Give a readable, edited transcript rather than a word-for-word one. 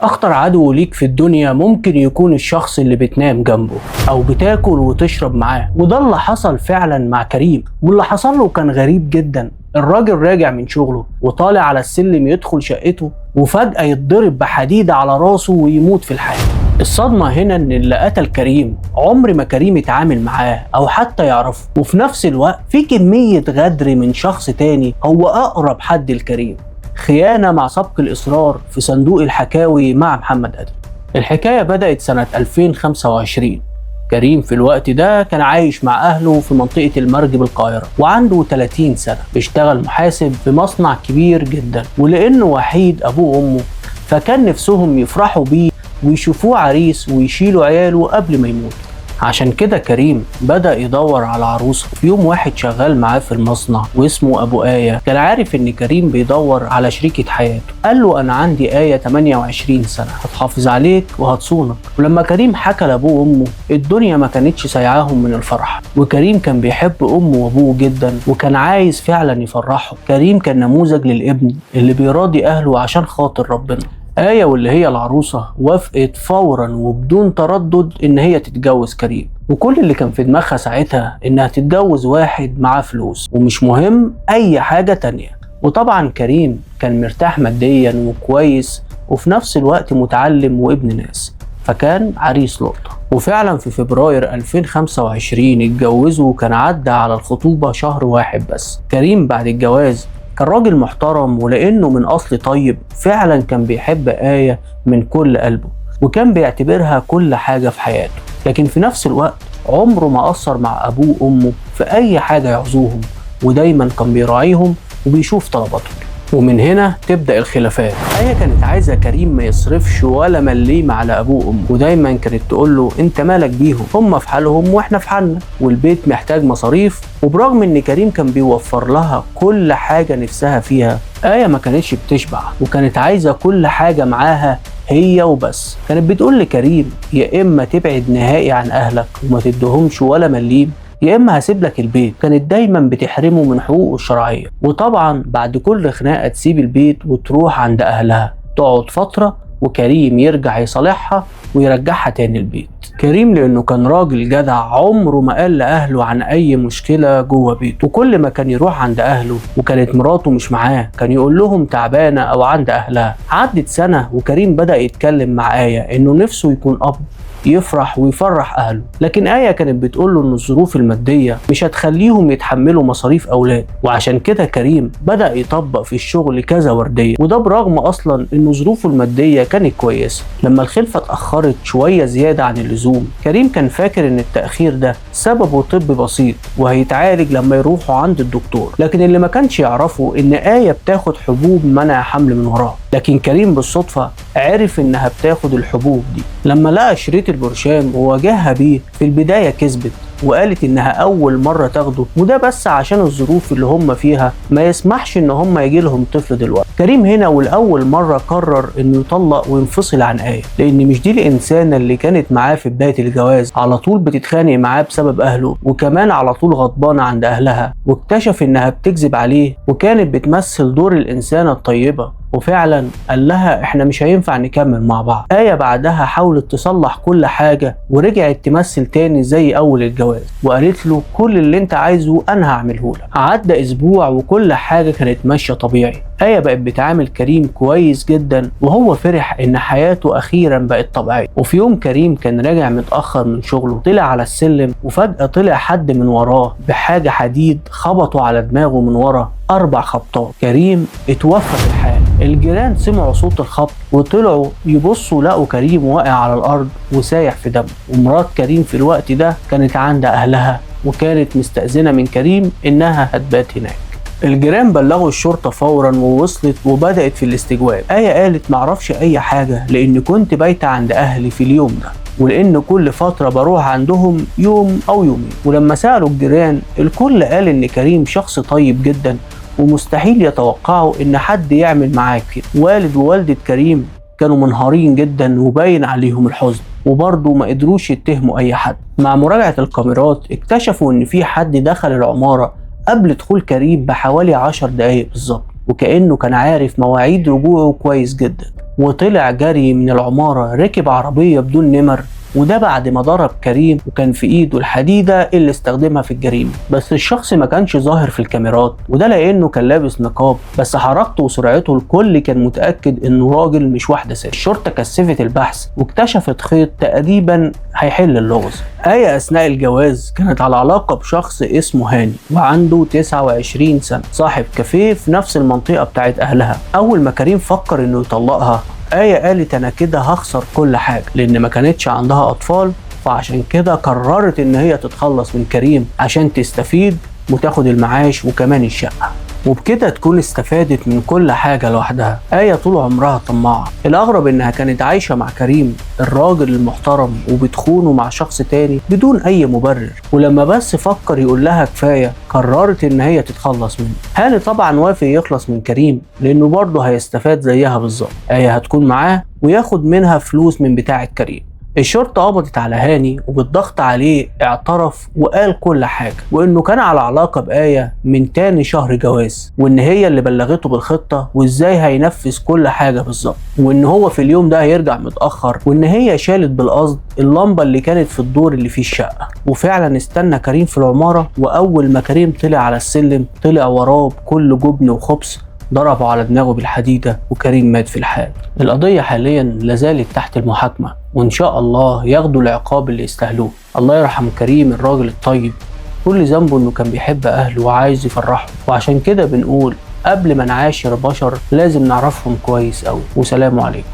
أخطر عدو ليك في الدنيا ممكن يكون الشخص اللي بتنام جنبه أو بتاكل وتشرب معاه، وده اللي حصل فعلا مع كريم. واللي حصل له كان غريب جدا. الراجل راجع من شغله وطالع على السلم يدخل شقته، وفجأة يتضرب بحديدة على راسه ويموت في الحال. الصدمة هنا إن اللي قتل كريم عمر ما كريم اتعامل معاه أو حتى يعرفه، وفي نفس الوقت في كمية غدر من شخص تاني هو أقرب حد لكريم. خيانة مع سبق الإصرار في صندوق الحكاوي مع محمد أدم. الحكاية بدأت سنة 2025. كريم في الوقت ده كان عايش مع أهله في منطقة المرج بالقاهرة، وعنده 30 سنة، بيشتغل محاسب في مصنع كبير جدا. ولأنه وحيد أبوه وأمه فكان نفسهم يفرحوا بيه ويشوفوه عريس ويشيلوا عياله قبل ما يموت. عشان كده كريم بدأ يدور على عروسة. في يوم واحد شغال معاه في المصنع واسمه أبو آية كان عارف إن كريم بيدور على شريكة حياته. قال له أنا عندي آية 28 سنة، هتحافظ عليك وهتصونك. ولما كريم حكى لأبوه وأمه الدنيا ما كانتش سايعاهم من الفرح. وكريم كان بيحب أمه وأبوه جدا وكان عايز فعلا يفرحهم. كريم كان نموذج للابن اللي بيراضي أهله عشان خاطر ربنا. آية واللي هي العروسة وافقت فورا وبدون تردد إن هي تتجوز كريم، وكل اللي كان في دماغها ساعتها إنها تتجوز واحد معاه فلوس ومش مهم أي حاجة تانية. وطبعا كريم كان مرتاح ماديا وكويس، وفي نفس الوقت متعلم وابن ناس، فكان عريس لقطة. وفعلا في فبراير 2025 اتجوزوا، وكان عدى على الخطوبة شهر واحد بس. كريم بعد الجواز كان راجل محترم، ولأنه من أصل طيب فعلا كان بيحب آية من كل قلبه وكان بيعتبرها كل حاجة في حياته. لكن في نفس الوقت عمره ما قصر مع أبوه وأمه في أي حاجة يعوزوهم، ودايما كان بيراعيهم وبيشوف طلباتهم. ومن هنا تبدأ الخلافات. آية كانت عايزة كريم ما يصرفش ولا مليم على أبوه وأمه، ودايما كانت تقول له أنت مالك بيهم، هم في حالهم وإحنا في حالنا، والبيت محتاج مصاريف. وبرغم إن كريم كان بيوفر لها كل حاجة نفسها فيها، آية ما كانتش بتشبع وكانت عايزة كل حاجة معاها هي وبس. كانت بتقول لكريم يا إما تبعد نهائي عن أهلك وما تدهمش ولا مليم، يا إما هسيب لك البيت. كانت دايما بتحرمه من حقوقه الشرعية. وطبعا بعد كل خناقة تسيب البيت وتروح عند أهلها تقعد فترة، وكريم يرجع يصالحها ويرجعها تاني البيت. كريم لأنه كان راجل جدع عمره ما قال لأهله عن أي مشكلة جوه بيته، وكل ما كان يروح عند أهله وكانت مراته مش معاه كان يقول لهم تعبانة أو عند أهلها. عدت سنة وكريم بدأ يتكلم مع آية إنه نفسه يكون أب يفرح ويفرح أهله، لكن آية كانت بتقوله إن الظروف المادية مش هتخليهم يتحملوا مصاريف أولاد. وعشان كده كريم بدأ يطبق في الشغل كذا وردية، وده برغم أصلا إن ظروفه المادية كانت كويسة. لما الخلفة اتأخرت شوية زيادة عن اللزوم، كريم كان فاكر إن التأخير ده سببه طب بسيط وهيتعالج لما يروحوا عند الدكتور، لكن اللي ما كانش يعرفه إن آية بتاخد حبوب منع حمل من وراه. لكن كريم بالصدفة عرف إنها بتاخد الحبوب دي. لما لقى شريط البرشام وواجهها بيه، في البداية كذبت وقالت إنها أول مرة تاخده، وده بس عشان الظروف اللي هم فيها ما يسمحش إن هم يجي لهم طفل دلوقتي. كريم هنا والأول مرة قرر إنه يطلق وينفصل عن آية، لأن مش دي الإنسانة اللي كانت معاه في بداية الجواز، على طول بتتخانق معاه بسبب أهله، وكمان على طول غضبانة عند أهلها. واكتشف إنها بتكذب عليه وكانت بتمثل دور الإنسانة الطيبة، وفعلا قال لها احنا مش هينفع نكمل مع بعض. آية بعدها حاولت تصلح كل حاجة ورجعت تمثل تاني زي أول الجواز، وقالت له كل اللي انت عايزه أنا هعمله لك. عدى أسبوع وكل حاجة كانت ماشية طبيعي. آية بقت بتعامل كريم كويس جدا، وهو فرح إن حياته أخيرا بقت طبيعية. وفي يوم كريم كان راجع متأخر من شغله، طلع على السلم وفجأة طلع حد من وراه بحاجة حديد خبطه على دماغه من ورا 4 خبطات. كريم اتوفى في الحال. الجيران سمعوا صوت الخبط وطلعوا يبصوا لقوا كريم واقع على الأرض وسايح في دمه. ومرات كريم في الوقت ده كانت عند أهلها وكانت مستأذنة من كريم إنها هتبات هناك. الجيران بلغوا الشرطة فورا ووصلت وبدأت في الاستجواب. آية قالت معرفش أي حاجة لأن كنت بايتة عند أهلي في اليوم ده، ولأن كل فترة بروح عندهم يوم أو يومين. ولما سألوا الجيران الكل قال إن كريم شخص طيب جدا ومستحيل يتوقعوا إن حد يعمل معاه كده. والد ووالدة كريم كانوا منهارين جدا وباين عليهم الحزن، وبرضه ما قدروش يتهموا أي حد. مع مراجعة الكاميرات اكتشفوا إن في حد دخل العمارة قبل دخول كريم بحوالي 10 دقايق بالظبط. وكأنه كان عارف مواعيد رجوعه كويس جدا. وطلع جري من العمارة، ركب عربية بدون نمر، وده بعد ما ضرب كريم وكان في ايده الحديدة اللي استخدمها في الجريمة. بس الشخص ما كانش ظاهر في الكاميرات، وده لانه كان لابس نقاب، بس حركته وسرعته الكل كان متأكد انه راجل مش واحدة ست. الشرطة كثفت البحث واكتشفت خيط تقريبا هيحل اللغز. آية أثناء الجواز كانت على علاقة بشخص اسمه هاني وعنده 29 سنة، صاحب كافيه في نفس المنطقة بتاعت أهلها. أول ما كريم فكر إنه يطلقها، آية قالت أنا كده هخسر كل حاجة، لأن ما كانتش عندها أطفال، فعشان كده قررت إن هي تتخلص من كريم عشان تستفيد وتاخد المعاش وكمان الشقة، وبكده تكون استفادت من كل حاجة لوحدها. آية طول عمرها طماعة. الأغرب إنها كانت عايشة مع كريم الراجل المحترم وبتخونه مع شخص تاني بدون أي مبرر، ولما بس فكر يقول لها كفاية قررت إن هي تتخلص منه. هاني طبعا وافق يخلص من كريم لأنه برضه هيستفاد زيها بالظبط. آية هتكون معاه وياخد منها فلوس من بتاعة كريم. الشرطة قبضت على هاني وبالضغط عليه اعترف وقال كل حاجة، وانه كان على علاقة بآية من تاني شهر جواز، وان هي اللي بلغته بالخطة وازاي هينفذ كل حاجة بالظبط، وان هو في اليوم ده هيرجع متأخر، وان هي شالت بالقصد اللمبة اللي كانت في الدور اللي فيه الشقة. وفعلا استنى كريم في العمارة، واول ما كريم طلع على السلم طلع وراه بكل جبن وخبز، ضربوا على دماغه بالحديدة وكريم مات في الحال. القضية حاليا لازالت تحت المحاكمة، وإن شاء الله ياخدوا العقاب اللي يستاهلوه. الله يرحم كريم الراجل الطيب، كل ذنبه إنه كان بيحب أهله وعايز يفرحهم. وعشان كده بنقول قبل ما نعاشر بشر لازم نعرفهم كويس أوي. وسلام عليكم.